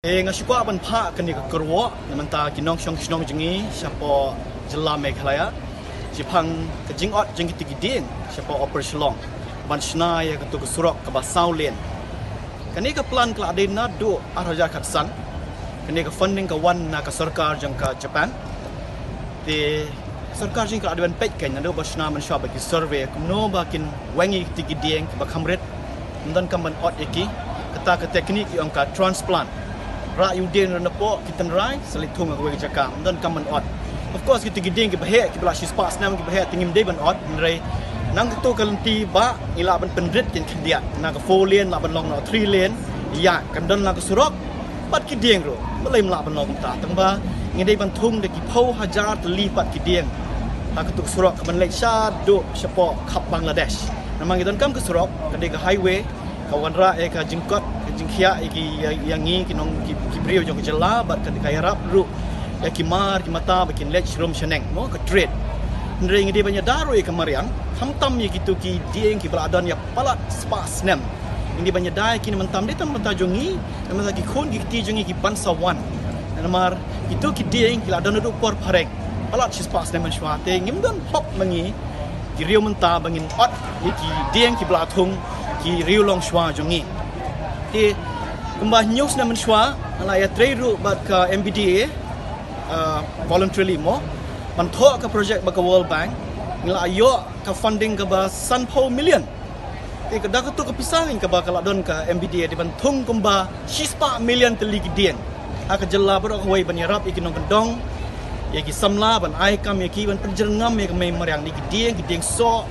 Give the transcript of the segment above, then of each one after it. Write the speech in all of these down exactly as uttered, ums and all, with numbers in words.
Eh, nga shu kwah ban phah kane ka kyrwoh na mynta ki nongshong shnong jong ngi shapoh jylla Meghalaya, shaphang ka jingot jong kita ki dieng shapoh Upper Shillong ban shna ïa katu ka surok kaba saw lane. Kane ka plan ka la dei naduh ar hajar khatsan. Kane ka funding ka wan na ka sorkar jong ka Japan. Te sorkar jong ngi ka la dei ban peit kein naduh ba shna mynshuwa bad ki survey kumno ba kin weng ïa kita ki dieng kiba kham rit. Ym donkam ban ot ïa ki. Kata ka technique ki ong ka transplant. Rah ïa u dieng napoh ki tynrai, sa leit thung ha kawei ka jaka. Ym donkam ban ot. Of course kita ki dieng kiba heh, kiba lah shispah snem kiba heh, te ngim dei ban ot. Hynrei na katu ka lynti ba ngi lah ban pynrit kein khyndiat. Na ka four lane lah ban long na three lane. Ïa, kan don la ka surok bad ki dieng ruh. Balei ym lah ban long kumta? Tang ba ngi dei ban thung da ki phew hajar tylli pat ki dieng ha katu ka surok kaban leit shaduh shapoh khap Bangladesh. Namar ngi donkam ka surok, ka dei ka highway, ka wanrah ïa ka jingkot, ka jingkhiah ïa ki, ïa, ïa ngi ki nong, ki, ki briew jong ka jylla, bad ka dei ka ïarap ruh ïa ki mar ki mata ba kin leit sharum shaneng, mo, ka trade. Hynrei ngi dei ban ïada ruh ïa ka mariang, khamtam ïa kitu ki dieng kiba la don ïa palat spah snem. Ngi dei ban ïada ïa ki na mynta, ym dei tang na mynta jong ngi, na mynta ki khun ki kti jong ngi kiban sa wan. Namar kitu ki dieng ki la don naduh por phareng, palat shispah snem mynshuwa. Te ngim don hok ma ngi ki riew mynta ba ngin ot ïa ki dieng kiba la thung ki riew longshuwa jong ngi. Te kumba hynñiew snem mynshuwa nga la ïatrei ruh bad ka M B D A, uh, voluntarily, mo, ban thoh ka project bad ka World Bank. Ngi la ïoh ka funding kaba sanphew million. Te ka da katu ka pisa ngin kaba ka la don ka M B D A dei ban thung kumba shispah million tylli ki dieng ha ka jylla baroh kawei ban ïarap ïa ki nongkyndong, ïa ki samla, ban ai kam ïa ki, ban pynjyrngam ïa ka mei mariang, ïa ki dieng, ki dieng soh,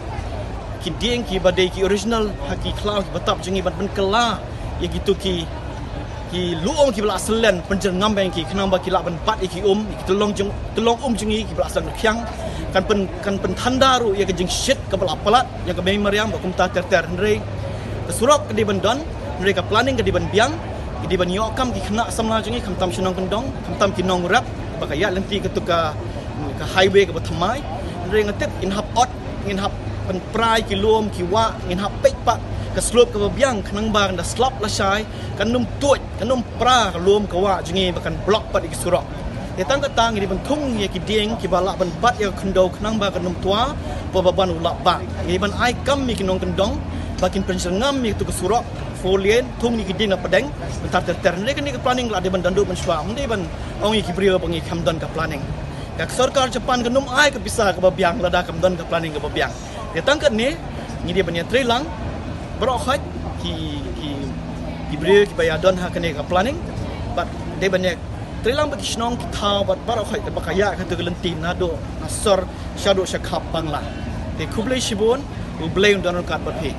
ki dieng kiba dei ki original ha ki khlaw kiba tap jong ngi, ban pynkylla ïa kitu ki, ki lum kiba la syllen, pynjyrngam ïa ki khnang ba ki lah ban bat ïa ki um, ïa ki tyllong jong, tyllong um jong ngi kiba la syllen rkhiang. Kan pyn, kan pynthanda ruh ïa ka jingshit kaba la palat ïa ka mei mariang bad kumta ter ter. Hynrei ka surok ka dei ban don, hynrei ka planning ka dei ban biang. Ka dei ban ïoh kam ki khynnah samla jong ngi, khamtam sha nongkyndong, khamtam ki nongrep, ba ka ïaid lynti katu ka, ka highway kaba thymmai. Hynrei nga tip ngin hap ot, ngin hap pynpra ïa ki lum ki wah, ngin hap peit pat ka slope kaba biang khnang ba kan da slap lashai, kan ym tuid, kan ym pra ka lum ka wah jong ngi ba kan block pat ïa ki surok. Te tang kata ngi dei ban thung ïa ki dieng kiba lah ban bat ïa ka khyndew khnang ba kan ym twa, ba, ba ban u lap ba. Ngi dei ban ai kam ïa ki nongkyndong ba kin pynjyrngam ïa katu ka surok four lane, thung ïa ki dieng napdeng, ban tar ter ter. Hynrei kane ka planning la dei ban don duh mynshuwa, ym dei ban ong ïa ki briew ba ngi khlem don ka planning. Ka sorkar Japan kan ym ai ka pisa kaba biang lada kam don ka planning kaba biang. Te tang katne ngi dei ban ïatreilang baroh khoit ki, ki, ki briew kiba ïadon ha kane ka planning. Bad dei ban ïatreilang bad ki shnong ki thaw bad baroh khoit ba ka ïa katu ka lynti naduh na sor shaduh sha khap Bangla. Te khublei shibun, U Blei un don ryngkat bad phi.